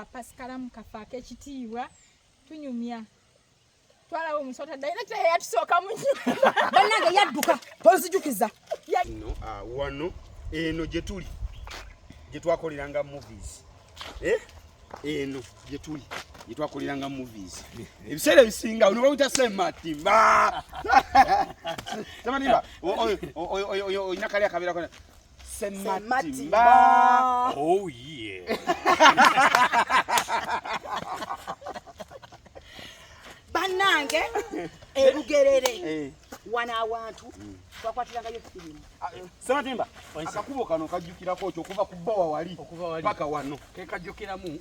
Kapasikalamu kaffe ak'ekitiibwa, tunyumya. Twalaba omusota director yatusooka mu nyumba. Bannange yadduka, tonzijukiza. No, wano eno gye tuli gye twakoleranga movies. Eh? Eno gye tuli gye twakoleranga movies. Ebiseera ebisinga ono bawita Sematimba. Sematimba, olina kali akabeerako Sematimba. Oh yeah. Bannange ebugerere wano awantu twakwatirangayo firimu. Sematimba, akakubo kano kajjukirako ki okuva ku bbowa wali paka wano? Kekajjukiramu,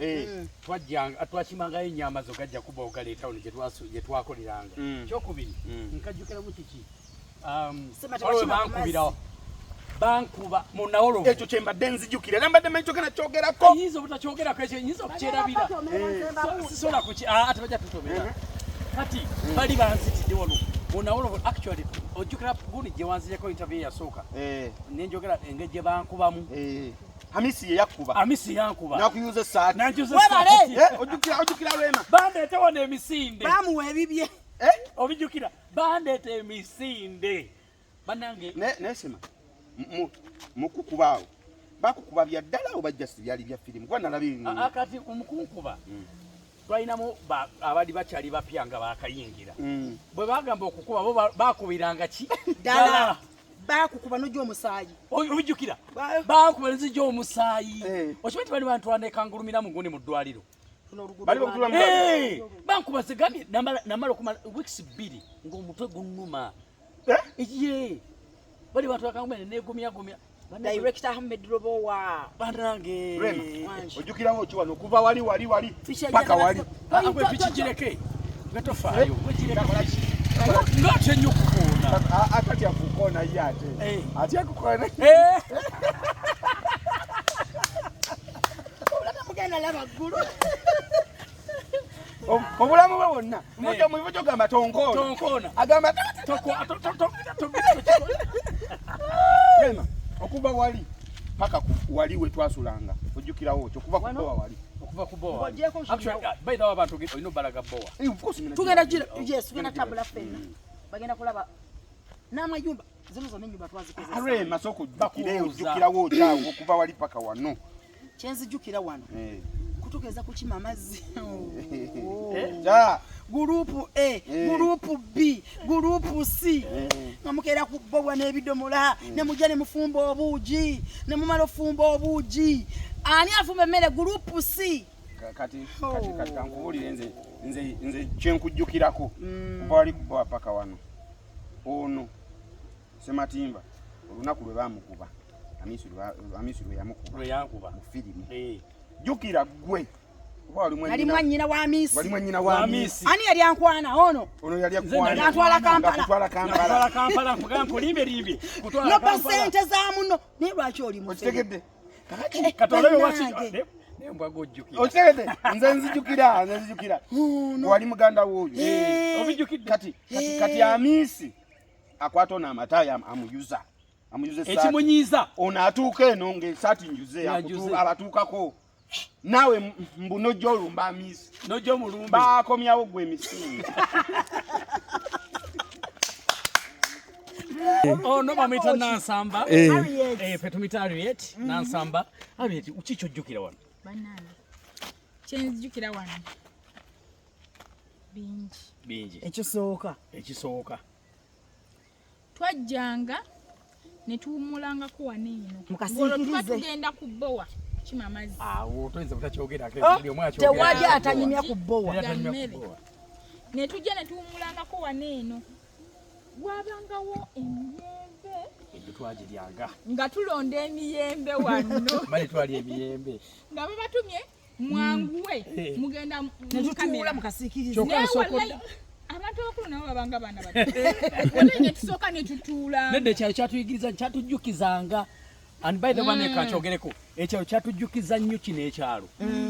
twajjanga twakimangayo ennyama zo gajja kuba ogaleeta wano gye twakoleranga. Kyokubiri, nkajjukiramu kiki? Bankubira bankuba munawolo. Ekyo kye mbadde nzijukira era mbadde manyi kyogera kyogerako. Nyinza obutakyogerako ekyo, nyinza okukyerabira. Sisobola kuki, ate bajja tutomera. Kati bali banzitidde wano munawolo. Actually ojjukira gundi gye wanzijako interview eyasooka, nenjogera engeri gye bankubamu. Hamisi ye yakkuba. Hamisi yankuba. Nakuyuza essaati. Nanjuza essaati. Ojjukira Rema? Bandeete wano emisinde. Bamuwa ebibye. Obijjukira? Bandeeta emisinde. Bannange. Nesema. Mukukuba awo. Bakukuba bya ddala oba just byali bya firimu? Kuba nalabye. Kati omukunkuba. Twalinamu abali bakyali bapya nga bakayingira. Bwe bagamba okukuba bo bakubiranga ki? Ddala. Bakukuba n'ojja omusaayi. Obijjukira? Bakuba n'ozijja omusaayi. Okimanyi nti bali bantwala kangulumira mu gundi mu ddwaliro. Bankuba zigambye namala okumala weeks 2 ng'omutwe gunnuma. Ye. Bali bantwala kangulumira neegumyagumya. Director Ahmed Robowa. Banange. Rema, ojjukirawo ki wano okuva wali wali wali paka wali? Gwe pikigireke. Gwe tofaayo. Ng'atya nnyo okukoona. Atya kukoona ye ate. Atya kukoona. Mugenda laba ggulu. Obulamu bwe bwonna. Mu kyogamba tonkoona. Tonkoona. Agamba Rema, okuva wali paka wali we twasulanga. Ojjukirawo ki okuva ku bbowa wali? Okuva ku bbowa wali. Actually, by the way, abantu olina obalaga bbowa. Of course, tugenda gira, yes, tugenda tabula ffenna. Bagenda kulaba n'amayumba zino zonna ennyumba twazikozesa. Rema, sooka ojjukire, ojjukirawo ki awo okuva wali paka wano? Kyenzijjukira wano. Kutugeeza kukima amazzi. Gurupu A, gurupu B, gurupu C. Nga mukeera ku bbowa n'ebidomola, ne mujja ne mufumba obuugi, ne mumala ofumba obuugi. Ani afumba emmere? Gurupu C. Kati kati kankubuulire nze nze nze kyenkujjukirako. Kuva wali ku bbowa paka wano. Ono Sematimba olunaku lwe baamukuba, Hamisi lwe yamukuba. Lwe yankuba. Mu firimu. Jjukira ggwe. Nali mwannyina wa Hamisi. Wali mwannyina wa Hamisi. Ani yali ankwana ono? Ono yali akwana. Antwala Kampala. Akutwala Kampala. Antwala Kampala, nkuga nkulimbe limbe. Kutwala Noba ssente za muno. Naye lwaki oli mufere? Okitegedde? Katonda oyo waki? Naye mbwa gw'ojjukira. Okitegedde? Nze nzijukira, nze nzijukira. Wali muganda w'oyo. Obijjukidde? Kati, kati, kati Hamisi akwata ono amatayi amuyuza. Amuyuza essaati. Ekimunyiiza. Ono atuuka eno ng'essaati njuze, abatuukako. Naawe mbu n'ojja olumba Hamisi. N'ojja omulumbe. Baakomyawo ggwe emisinde. Ono bamuyita Nansamba. Ffe tumuyita Harriet Nansamba. Harriet, ki ky'ojjukira wano? Bannange, kyenzijukira wano bingi. Bingi. Ekisooka. Ekisooka. Twajjanga ne tuwummulangako wano eno. Mukasiikirize. Ng'olwo tuba tugenda ku bbowa kukima amazzi. Awo toyinza butakyogerako, buli omu akyogera. Tewali atanyumya ku bbowa. Tewali atanyumya ku bbowa. Ne tujja ne tuwummulangako wano eno. Wabangawo emiyembe. Ebyo twagiryanga. Nga tulonda emiyembe wano. Mali twali emiyembe. Nga babatumye mwanguwe mugenda Ne tutuula mu kamera. mu kasiikirize. Kyokka Naye nsooka wallahi, odda. abantu abakulu nabo babanga baana bato. Wallahi ne tusooka ne tutuula. Nedda ekyalo kyatuyigiriza, kyatujjukizanga. And by the way, mm. Kakyogereko, ekyalo kyatujjukiza nnyo kino ekyalo.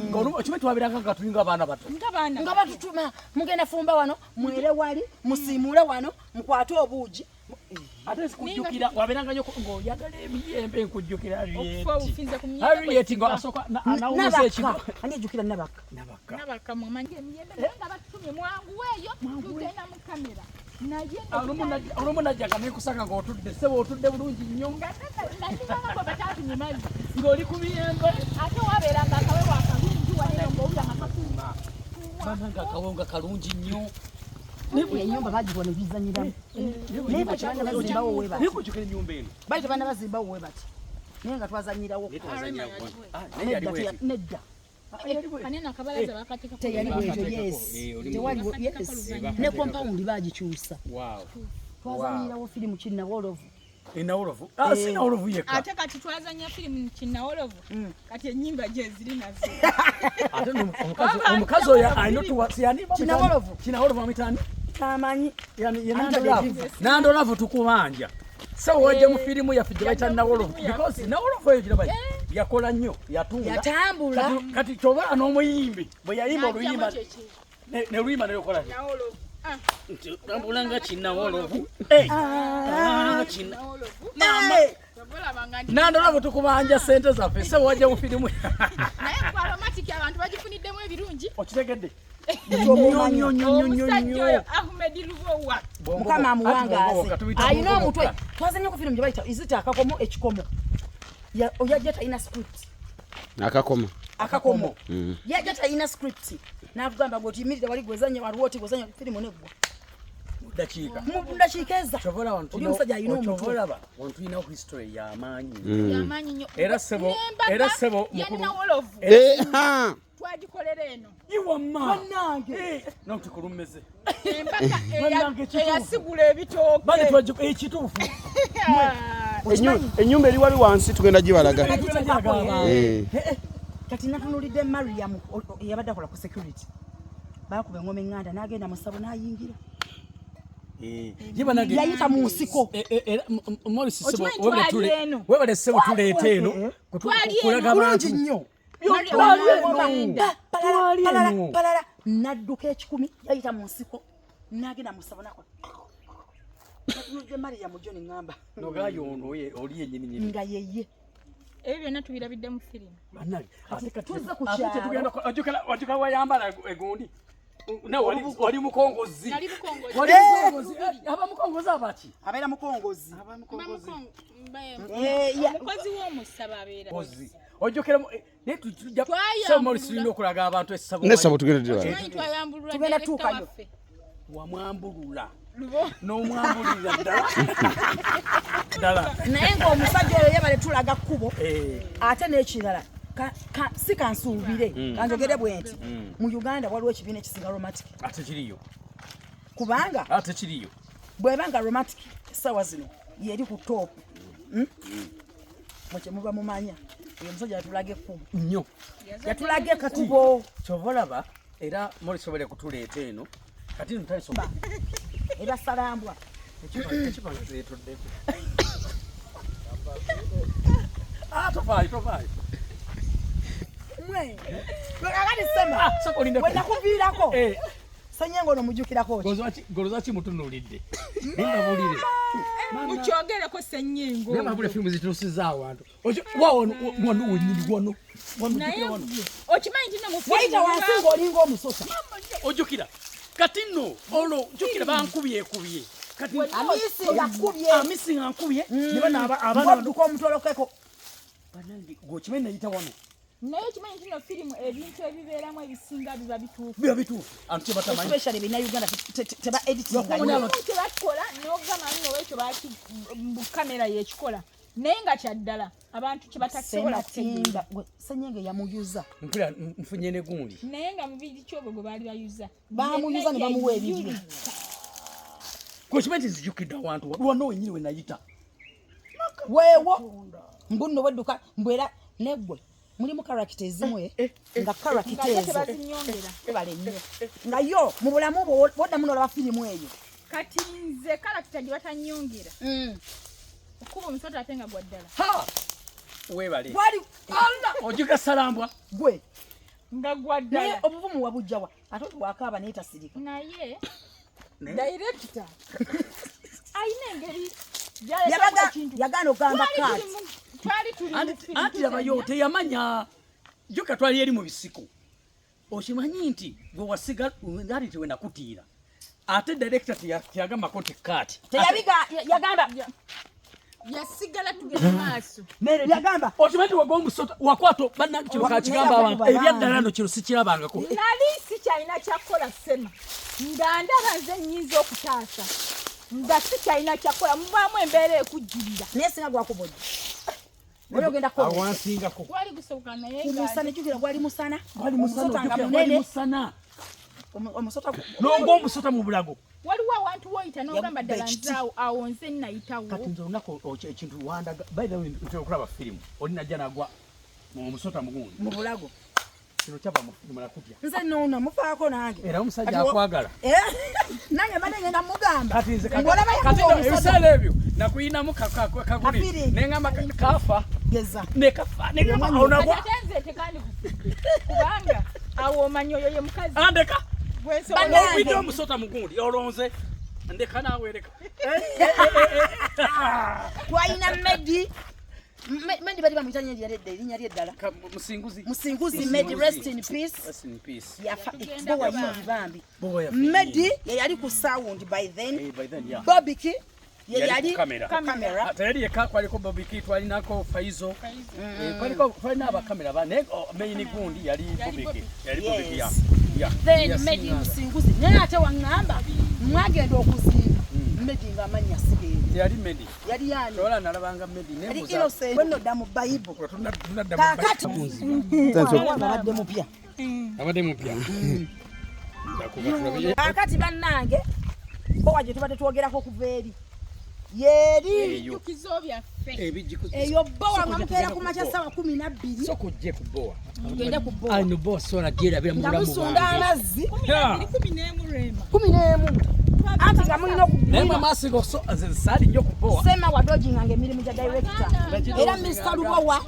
Nga olumu okimanyi twabiranga nga tulinga abaana bato. Nga baana Nga bato. batutuma, mugenda fumba wano, mwere wali, musiimuule wano, mukwate obuugi. Ate sikujjukira wabeeranga nnyo ng'oyagala emiyembe, nkujjukira Harriet ng'asooka anawuza ekigo. Ani ajjukira Nabakka? Nabakka. Nabakka mwamanyi emiyembe, naye nga batutumye mwanguweeyo, tugenda mu kamera. Naye olumu najjanga nekusanga ng'otudde, ssebo otudde bulungi nnyo. Nga nandibanga bwe bataatumye mazzi. Ng'oli ku miyembe. Ate wabeeranga akawewo akalungi wano ng'owulira nga kakuuma. Banange akawonga kalungi nnyo. Ennyumba bagibona ebizanyiramu. Naye bwe tebanna bazimbawo we bati. Naye kujjukira ennyumba eno. Bali tebanna bazimbawo we bati. Naye nga twazanyirawo. Nedda. Teyali bwetyo, yes. Tewaliwo, yes. Ne compound bagikyusa. Twazanyirawo firimu Kinnawolovu. Enawolovu. Ah, si Nawolovu yekka. Ate kati twazanya firimu Kinnawolovu. Kati ennyimba gye ziri nazo. Ate omukazi oyo alina otuwa yani Kinnawolovu. Kinnawolovu amitani. Tamanyi. Yani ye Nandolavu tukubanja. So wajja mu firimu yaffe gye bayita Nawolovu because Nawolovu eyo giraba yakola nnyo, yatunda. Yatambula. Kati kyoba n'omuyimbi bwe yayimba oluyimba ne luyimba ne lukola. Nawolovu. Nti tambula nga Kinnawolovu. Kinnawolovu. Mama. Nandolavu tukubanja ssente zaffe, ssebo wajja mu firimu. Naye kwa aromatic abantu bagifuniddemu ebirungi. Okitegedde? Omusajja oyo Ahmed Lubowa. Mukama amuwangaaze. Alina omutwe. Twazanye ku firimu gye bayita Izita Akakomo ekikomo. Yajja talina script. Akakomo. Akakomo. Yajja talina script. N'atugamba gwe otiyimirire wali gwezanye waliwo oti gwezanye firimu neggwa. Dakiika. Mu dakiika eza. Oli omusajja alina omutwe. Kyova olaba wano tulinawo history y'amaanyi. Y'amaanyi nnyo. Era ssebo, era ssebo mukulu. Nawolovu. Twagikolera eno. Iwamma. Bannange. Nonti kulummeze. Embaga eyasigula ebitooke. Bale twagikola ekituufu. Ennyumba eri wali wansi tugenda gibalaga. Kati natunulidde Mariam eyabadde akola ku security. Baakuba engoma eŋŋanda n'agenda mu ssabo n'ayingira. Yayita mu nsiko. Webale ssebo tuleeta eno kulaga abantu nnyo. Palala n'adduka ekikumi yayita mu nsiko n'agenda mu ssabo n'akola. Natunulidde Mariam John ŋŋamba. Nogayo ono oli yennyini nnyini. Nga yeye. Ebyo byonna tubirabidde mu firimu. Bannange, tuzze ku kyalo. Ojjukira wayambala egundi. Wali mukongozi. Nali mukongozi. Wali mukongozi. Aba mukongozi abaki? Abeera mukongozi. Aba mukongozi. Omukozi w'omusaba abeera. Ojjukira naye tujja ssebo tulina okulaga abantu essabo. N'essabo tugenda ddala. Twayambulula Tugenda tuukayo. Wamwambulula. N'omwambulira ddala. Ddala. Naye ng'omusajja oyo yebale tulaga kkubo. Ate n'ekirala. Si kansuubire kanjogere bwe nti mu Uganda waliwo ekibiina ekisinga romantic. Ate kiriyo. Kubanga ate kiriyo. Bw'eba nga romantic essaawa zino yeri ku top. Mwe kye muba mumanya oyo omusajja yatulaga ekkubo. Nnyo. Yatulaga ekkubo. Ky'ova olaba era mulisobole kutuleeta eno. Kati nno talisobola. Era Ssalambwa. Ekipa nga zeetuddeko. Ah, tofaayo, tofaayo. Mwe. Kakati sema. Bwe nakuviirako. Ssenyengo ono mujjukirako ki? Goloza ki mutunuulidde? Naye Mukyogereko Ssenyengo. Naye mabule firimu zituusizza awantu. Wano wennyini wano. Naye okimanyi nti nno mu firimu Wayita wansi ng'olinga omusota. Ojjukira. Kati nno olwo jjukira bankubyekubye. Kati Amisi ngakubye. Amisi ngankubye. Ne bano abaana Wadduka omutolokeko. Bannange gwe okimanyi nayita wano. Naye okimanyi nti nno firimu ebintu ebibeeramu ebisinga biba bituufu. Biba bituufu. Abantu kye batamanyi. Especially bannayuganda teba editinga Lwakuba nnyo. Kye bakola n'ogamba nno ekyo baki mu kamera y'ekikola. Naye nga kya ddala abantu kye batasobola kutegeera. Ssenyengo yamuyuza. Mpulira nfunye ne gundi. Naye nga mubiri ki ogwo gwe baali bayuza? Baamuyuza ne bamuwa ebiryo. Gwe okimanyi nti nzijukidde awantu wano wennyini we nayita. Weewo mbu nno wedduka mbu era neggwe mulimu karakita ezimu nga karakita ezo ebale nnyo nga yo mu bulamu bwo woddamu n'olaba firimu eyo. Kati nze karakita gye batanyongera. Okuba omusota ate nga gwa ddala. Ha! Weebale. Gwali Allah! Ojjuka Ssalambwa. Gwe. Nga gwa ddala. Naye obuvumu wabujja wa? Ate wakaaba naye tasirika. Naye director alina engeri Yagaana okugamba cut. Anti labayo teyamanya jjuka twali eri mu bisiko. Okimanyi nti gwe wasiga nali tewe nakutiira. Ate director teyagambako nti cut. Teyabiga yagamba yasigala tugenda maaso. Yagamba okimanyi nti wagwa omusota wakwato bannange kino kakigamba abantu ebyaddala nno kino sikirabangako. Nali sikyalina kyakukola Sema. Nga ndaba nze nnyinza okutaasa. Nga sikyalina kyakukola mubaamu embeera ekujjirira. Naye singa gwakubodde. Oli ogenda kukola. Awansingako. Gwali gusoboka naye nga musana jjukira gwali musana. Gwali musana gwali musana. Omusota n'ogwa omusota mu bulago. Waliwo awantu woyita n'ogamba ddala nze awo nze nnayitawo. Kati nze olunaku ekintu wandaga by the way ntera okulaba firimu oli najja n'agwa omusota mugundi. Mu bulago. Kino kyava mu firimu nakutya. Nze nno mufaako nange. Era omusajja akwagala. Nange mbadde ngenda mugamba. Kati nze kati ebiseera ebyo nakuyinamu kaguli ne ngamba kafa. Geza. Ne kafa ne ngamba onagwa. Ate nze tekandikufudde kubanga awo omanyi oyo ye mukazi. Andeka. Ogwidde omusota mugundi olonze ndeka naawe leka. Twalina Medi. Medi bali bamuyita erinnya lye eddala. Musinguzi. Musinguzi Medi, rest in peace. Rest in peace. Yafa bowa yingi bambi. Medi ye yali ku sound by then. By then, yeah. Bobiki ye yali kamera. Kamera. Teyali yekka kwaliko Bobiki twalinako Faizo. Kwaliko twalina abakamera bane main gundi yali Bobiki. Yali Bobiki ya. Yeah. Then Medi Musinguzi naye ate waŋŋamba mwagenda okuziika Medi ng'amannya si geego. Yali Medi. Yali yani. Wala nalabanga Medi ne muza. Innocent. Bwenno dda mu Bible. Kaakati abadde mupya. Abadde mupya. Kaakati bannange bowa gye tubadde twogerako okuva eri. Yeri. Ebijjukizo byaffe. Eyo bowa nga mukeera ku makya ssaawa 12. Sooka ojje ku bowa. Tugende ku bowa. Ano bowa sola gyerabira mu Nga bulamu musunda bwange. amazzi. 12 Rema. 11. Anti nga mulina Naye mwe maaso so nze saali nnyo ku bowa. Sema wadojinganga emirimu gya director. Era Mr. Lubowa.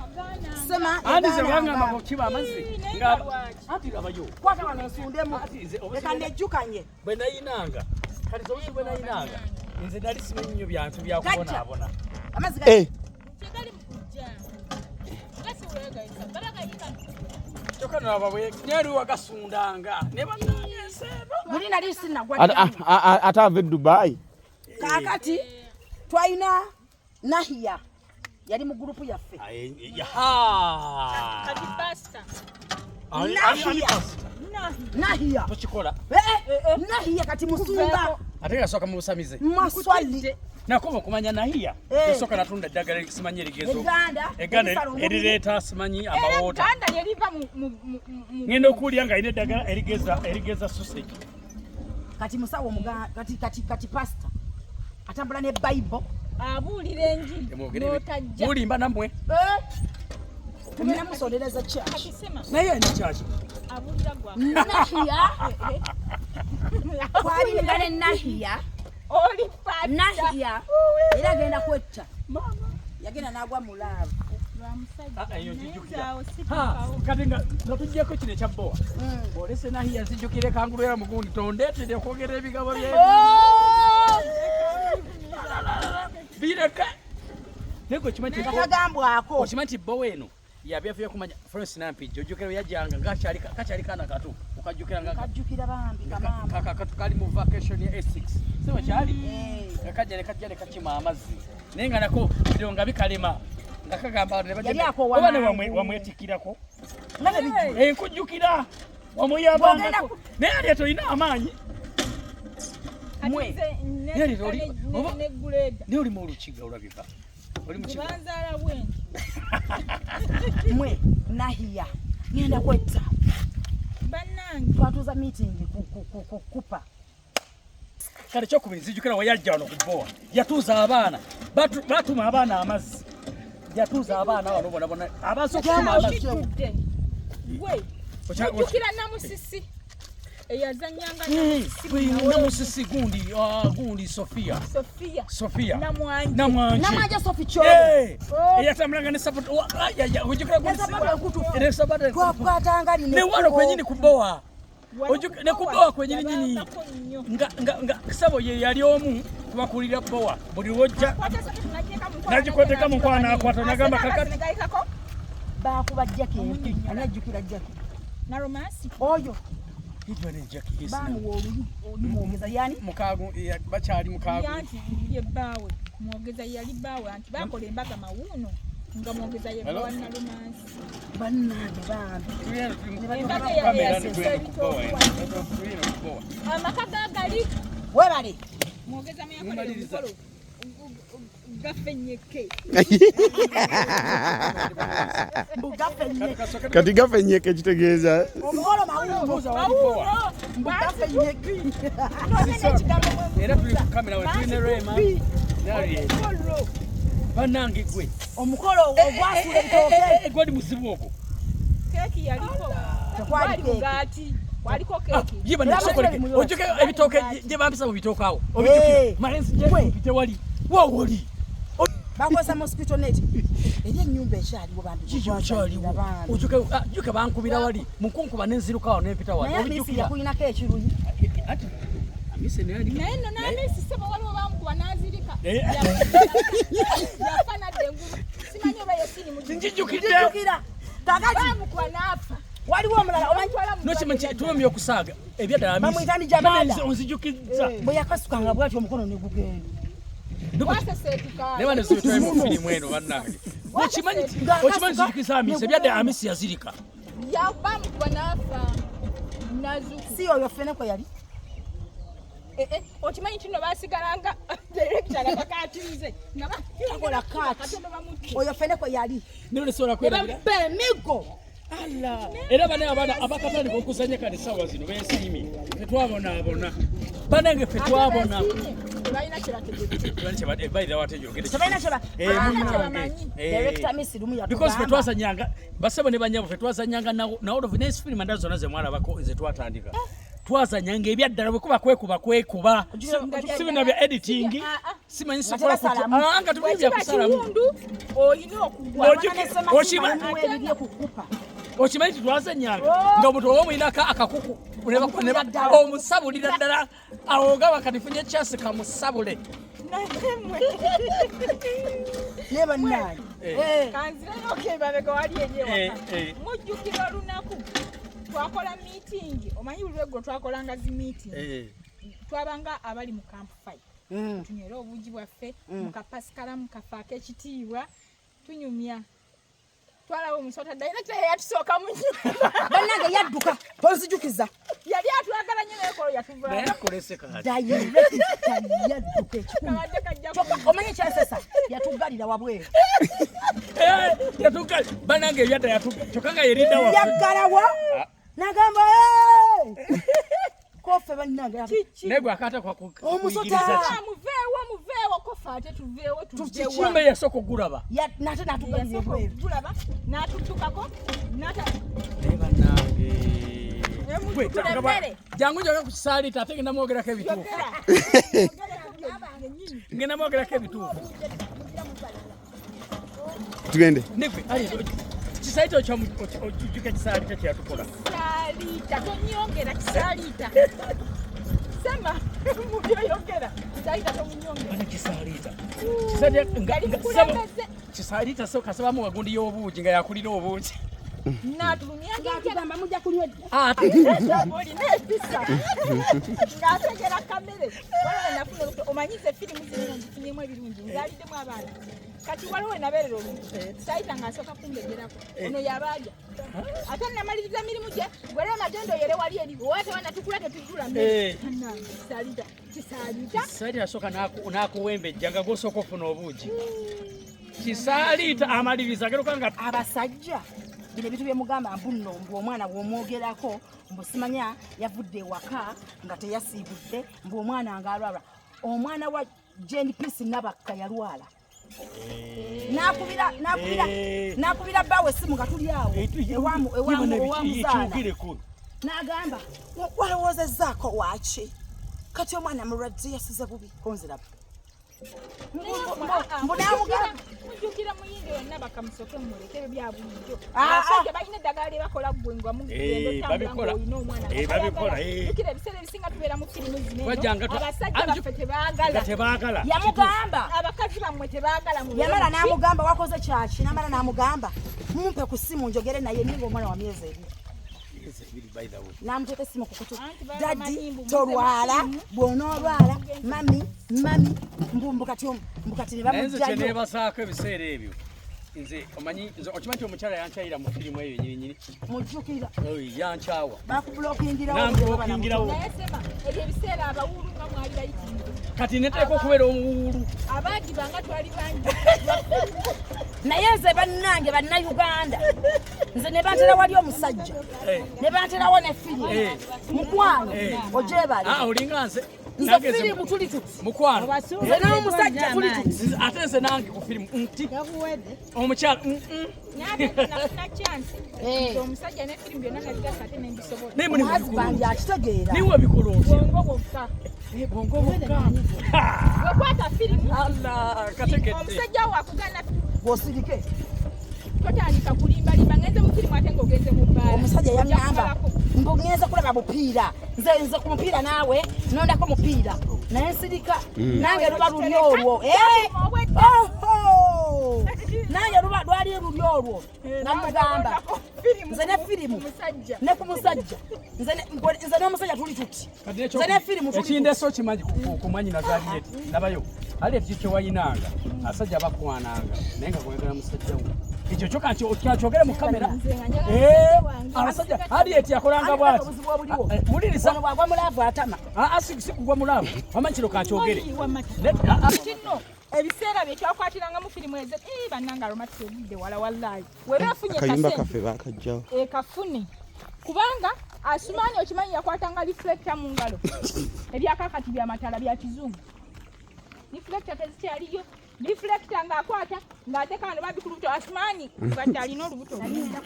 Sema Anti nze bangamba kukiba amazzi. Nga anti labayo. Kwata wano nsundemu. Leka nejjukanye. Bwe nayinanga. Kati nze obuzibu bwe nayinanga. Nze nali simanyi nnyo byantu bya kubonaabona. Amazzi Tegali mu kujja. Nga si weegayisa. Balagayika. Kyokka nalaba bwe yali wagasundanga. Ne bannange ensi eno. Muli nali sinnagwa Ate ava e Dubai. Kaakati twalina Nahiya yali mu gurupu yaffe. Kati pastor. Nahiya. Nahiya. Tokikola. Nahiya kati musumba. Ate yasooka mu busamize. Maswali. Nakoma okumanya Nahiya. Yasooka natunda eddagala erisimanyi erigezo. Eganda. Erireeta simanyi amawoota. Eganda yeriva mu Ngenda okuwulira ng'alina eddagala erigeza sausage. Kati musawo kati kati kati pastor. Atambula ne Bible. Abuulira enjiri. N'otajja. Mulimba nammwe. Tugenda musondereza church. Naye alina church. Abuulira gwa. Nahiya. Twalinga ne Nahiya. Oli pastor. Nahiya. Era agenda kwetta. Yagenda n'agwa mu laavu. Kati nga tujjako kino ekya bowa. Olese Nahiya nzijjukire kangulu era mugundi tondeetedde okwogera ebigambo bye. Bireka. Naye gwe Katagambwako. okimanyi nti bowa eno yabyavuye kumanya Florence Nampijja ojjukira yajjanga ng'akyali kaana kato okajjukira nga kajjukira bambi kamaama kakato kali mu vacation ya A6 si bwe kyali nga kajja ne kajja ne kakima amazzi naye nga nako biro nga bikalema nga kagamba ne Yali akoowa oba ne mangu. wamwetikkirako Nga tebijjula. Nkujjukira wamuyambangako naye ali tolina amaanyi Mwe. Naye olimu olukiga olabika oli mukiga Banzaala bwenti. Mwe Nahiya ngenda kwetta. Bannange. Twatuuza meeting ku kupa. Kale kyokubiri nzijukira we yajja wano ku bowa yatuuza abaana batuma abaana amazzi yatuuza abaana wano bona bona abaza okutuma amazzi. Gwe ojjukira Namusisi eyazannyanga Namusisi gundi gundi Sofia. Sofia. Sofia. Namwanje. Namwanje. Namwanje Sophie Cholo. Eyatambulanga ne sapatu ojjukira gundi. Ne sapatu enkutufu. Ne sapatu enkutufu. Twakwatanga lino. Ne wano kwennyini ku bowa. Ne ku bowa kwennyini nyini. Nga nga nga Sabo ye yali omu. Tubakulira bowa buli wojja nagikwateka mu nkwana nakwata nagamba kakati bakuba Jackie empi. Ani ajjukira Jackie? Na romance. Oyo Jackie bamuwa oluyi olumwogeza yani mukago bakyali mukago Yanti ye bbaawe mwogeza yali bbaawe anti bakola embaga mawuuno nga mwogeza ye Hello? bbawa na romance. bannange bambi. Embaga yali yasesa ebitooke. Amaka gagali Webale. mwogeza muyakolera Mumaliriza. omukolo gaffe nnyeke. Mbugaffe nnye. Kati gafe nyeke kitegeeza Omukolo mawuuno. Mawuuno Mbugaffe nnye. nonye n'ekigambo mwe Era tuli ku kamera we tulina Rema Nariel. Omukolo. Bannange gwe Omukolo ogwasula ebitooke. gwali muzibu ogwo. Keeki yaliko. Tekwali Kwali keeki. mugaati. Kwaliko keeki. Ye bana Era sokoleke. bali mu Ojjuke ebitooke gye bampisa mu bitooke awo. Eh. Obijjukira. Malensi gye Gwe. mpite wali. Woowoli. Bakozesa mosquito net. Eri ennyumba ekyaliwo bambi. Kiki okyaliwo. Bambi. Ojjuke jjuke bankubira wali. Mukunkuba ne nziruka awo ne mpita wali. Naye Amisi Obijjukira. yakulinako ekiruyi. Ati Amisi naye ali. Naye nno n'Amisi ssebo waliwo baamukuba n'azirika. Eh. Yafa n'adda engulu. Simanyi oba yesini mu Njijjukidde. Jjukira. Kakati Baamukuba n'afa. waliwo omulala omanyi Bamutwala mu Nokimanyi ddwaliro. tuwemye okusaaga. Ebyaddala Amisi. Bamuyita ni Jamada. Onzijukizza. bwe yakasukanga bw'ati omukono ne gugenda. Waseseetuka. Naye bano zibitwaye mu firimu eno bannange. Okimanyi okimanyi nzijukiza Amisi ebyadde Amisi yazirika. Baamukuba n'afa. Nazuku. Si oyo ffene kwe yali. Eh, eh, okimanyi kino baasigalanga director nga bakatinze. Nga Takola cut. Katono bamutte. Oyo ffene kwe yali. Naye nesobola Ne kwerabira. bamukuba emiggo. Era bane abaana abakatandika okuzannya kati essaawa zino beesiimye. Ffe twabonaabona. Bannange ffe Ate twabona. beesiimye, tebalina kye bategedde. Tebalina kye ba- Tebalina kye bamanyi. Director Amisi lumu Because ffe yatugamba. twazannyanga basebo ne bannyabo ffe twazannyanga nawolovu ne firimu endala zonna ze mwalabako ze twatandika. Twazannyanga ebyaddala bwe kuba kwekuba kwekuba. Si bino bya editing. Ah, ah. Simanyi Nga sikola tebasalamu. Ah, nga tumanyi Bwe kiba bya kusalamu. kiwundu olina okugwa. Ojjuki- Okimanyi kukupa. Okimanyi nti twazannyanga nga omuntu oba omuyinako akakuku Omusabulira ddala. omusabulira ddala awo nga wakatifunye kyasi kamusabule. Naye mmwe. Naye bannange. Eh. Kanzireyo emabega wali eri ewaka. Eh, eh. Mujjukira olunaku twakola meeting omanyi buli lweggulo twakolanga zi meeting twabanga abali mu camp fire tunywere obuugi bwaffe mu kapasikalamu kaffe ak'ekitiibwa tunyumya twalaba omusota director yatusooka mu nyumba Bannange yadduka tonzijukiza. yali atwagala nnyo naye kolo naye yatuvaayo akolese kati Director yadduka ekikumi. kabadde kajja Kyokka omanyi ekyansesa yatuggalira wabweru. Eh, yatuga banange ebyadda yatuga kyokka nga yeridda waffe Yaggalawo n'agamba "Hey!" Koffe bannange. naye gwe akaata Omusota. Ah, muveewo muveewo kofe ate tuveewo tujjewa kumbe yasooka ogulaba Nate n'atuggalira ebweru. gulaba n'atuddukako n'ata naye bannange Gwe, Gwe, emmere. jangu njoge ku kisaaliita ate ngenda mwogerako ebituufu yogera Yogereko byennyini. ngenda mwogerako ebituufu tugende nigwe kisaaliita okijjuka kisaaliita kyeyatukola Kisaliita tonyongera kisaliita sema mubyoyogera kisaliita tomunyongera bana kisaaliita Yali mukulembeze. kisaaliita so kasabamu wagundi y'obuugi nga yakulira obuugi n'atulumya ng'enjala Ng'atugamba mujja kunywa edda. olina empisa ng'ategera kamere waliwo nafuna olubuto omanyize firimu zino nzifunyemu ebirungi nzaaliddemu abaana kati waliwo wenabeerera olubuto sayita ng'asooka kumbegerako ono yabaalya ate namaliriza mirimu gye gwera amagendo yere wali eri owa tebanatukula tetujula mmere Eh. Bannange, kisaliita kisaliita kisaaliita asooka n'akuwembejja nga gwosooka ofuna obuugi kisaaliita amaliriza ageruka nga Abasajja bino ebintu bye mugamba mbu nno mbu omwana bw'omwogerako mbu simanya yavudde ewaka nga teyasiibudde mbu omwana ng'alwalwa omwana wa Jane Peace Nabakka yalwala n'akubira n'akubira Eh. n'akubira bbaawe essimu nga tuli awo ewamuzaala ekyogireko n'agamba walowoozezzaako waaki kati omwana mulwadde yasize bubi konziraba Mujjukira muyindi yonna bakamusoke mumuleke ebyo bya bulijjo. Abasajja balina eddagala lye bakola ggwe nga mugenda otambula ng'olina omwana. Jjukira ebiseera ebisinga tubeera mu firimu zino abasajja baffe tebaagala. Yamugamba abakazi bammwe tebaagala. Yamala n'amugamba wakoze kyaki, n'amala n'amugamba mumpe ku ssimu njogere naye ninga omwana wa myezi 2. Namuteeka essimu ku kutu. Daddy tolwala, bw'onoolwala mami mami mbukati mbukati ne bamugjayo. Nze nebasaako ebiseera ebyo. Nze omanyi nze okimanyi nti omukyala yankyayira mu firimu eyo yennyini. Mujjukira. Yankyawa. Bakublokingirawo. Namblokingirawo. Naye sema ebyo ebiseera abawuulu nga mwali bayitirivu. Kati neteeka okubeera omuwuulu. Abangi banga twali bangi. Naye nze bannange bannayuganda nze ne bantera wali omusajja ne banterawo ne firimu mukwano ogyebale. Olinga nze nze firimu tuli tuti mukwano nze n'omusajja tuli tuti ate nze nange ku firimu nti omukyala nafuna chance omusajja ne firimu byonna nabigasa ate nembisobola. Husband akitegeera. Niwe bikola otya? Bwongo bwokka. Bwongo bwokka. Bwekwata firimu kategedde. Omusajja wakugana bw'osirike totandika kulimbalimba ngenze mu firimu ate ng'ogenze mu bbaala. Omusajja yaŋŋamba mbu ngenze kulaba mupiira nze nze ku mupiira naawe nondako mupiira naye nsirika nange luba luli olwo nange luba lwali luli olwo namugamba nze ne firimu ne ku musajja nze n'omusajja tuli tuti nze ne firimu tuli ekindeso okimanyi ku mwannyinaze Alieti ndabayo Alieti kye wayinanga abasajja bakwananga naye nga gweyagala musajja wo ekyo kyo kankyogere mu kamera. Abasajja Alieti yakolanga bw'ati. Wuliriza bwagwa mu laavu atama. Si kugwa mu laavu wamanyi kino kankyogere. Kino ebiseera bye twakwatirangamu firimu ezo bannange aromatic evudde wala wallaayi. Weba afunye akayumba kaffe bakajjawo. Kafune kubanga Asumaani okimanyi yakwatanga reflector mu ngalo. Ebyakakati byamatala bya kizungu. Reflector tezikyaliyo. Reflector ng'akwata ng'ateeka wano bambi ku lubuto Asumaani kati alina olubuto. Baamuzaala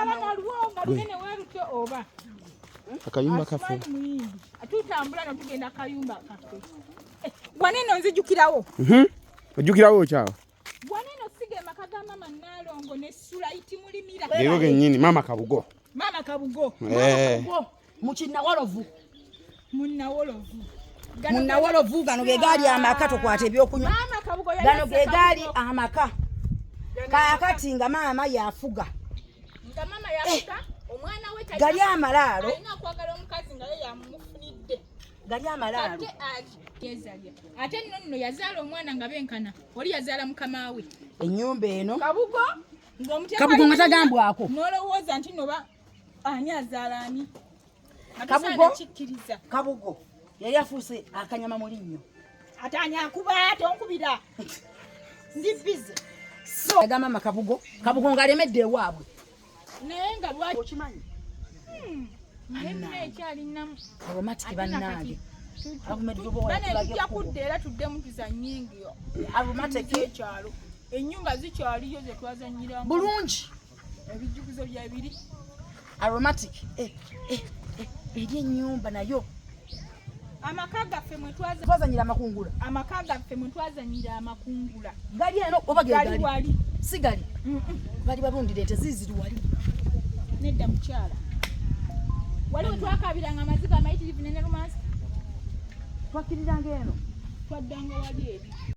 nalwo nga lunene werutyo oba. Akayumba kaffe. Tutambula no tugenda akayumba kaffe. Waneno nzijukirawo. Ojjukirawo kyawo? Waneno siga emaka ga mama Nalongo ne Sulaiti mulimira. Leero gennyini mama Kabugo. Mama Kabugo. Mama Kabugo mu Kinnawolovu. Mu Nnawolovu. Mu Nnawolovu gano ge gaali amaka tokwata ebyokunywa. Gano ge gaali amaka. Kaakati nga maama yafuga. Nga mama yafuga omwana we gali amalaalo. Alina okwagala omukazi nga ye yamufunidde. Gali amalaalo. Ate nno nno yazaala omwana nga benkana oli yazaala mukama we. Ennyumba eno. Kabugo ng'omuteeka Kabugo nga tagambwako. N'olowooza nti nno ani azaala ani. Kabugo Kabugo yali afuuse akanyama mu linnyo. Ate ani akuba tonkubira. Ndi busy. So agamba mama Kabugo, Kabugo ng'alemedde ewaabwe. Naye nga lwaki okimanyi? Naye nno ekyali nnamu. Aromatic bannange. Bane tujja kudda era tuddemu tuzannye Aromatic ekyalo. Ennyumba zikyaliyo ze twazannyiramu. Bulungi. Ebijjukizo bya biri. Aromatic eri ennyumba nayo. Amaka gaffe mwe twazannyira amakungula. Amaka gaffe mwe twazannyira amakungula. Gali eno oba ge gali? Wali. Si gali. Bali babundira ente ziiziri wali. Nedda mukyala. Waliwo twakaabiranga amaziga amayitirivu ne Nalumansi. Twakkiriranga eno. Twaddanga wali eri.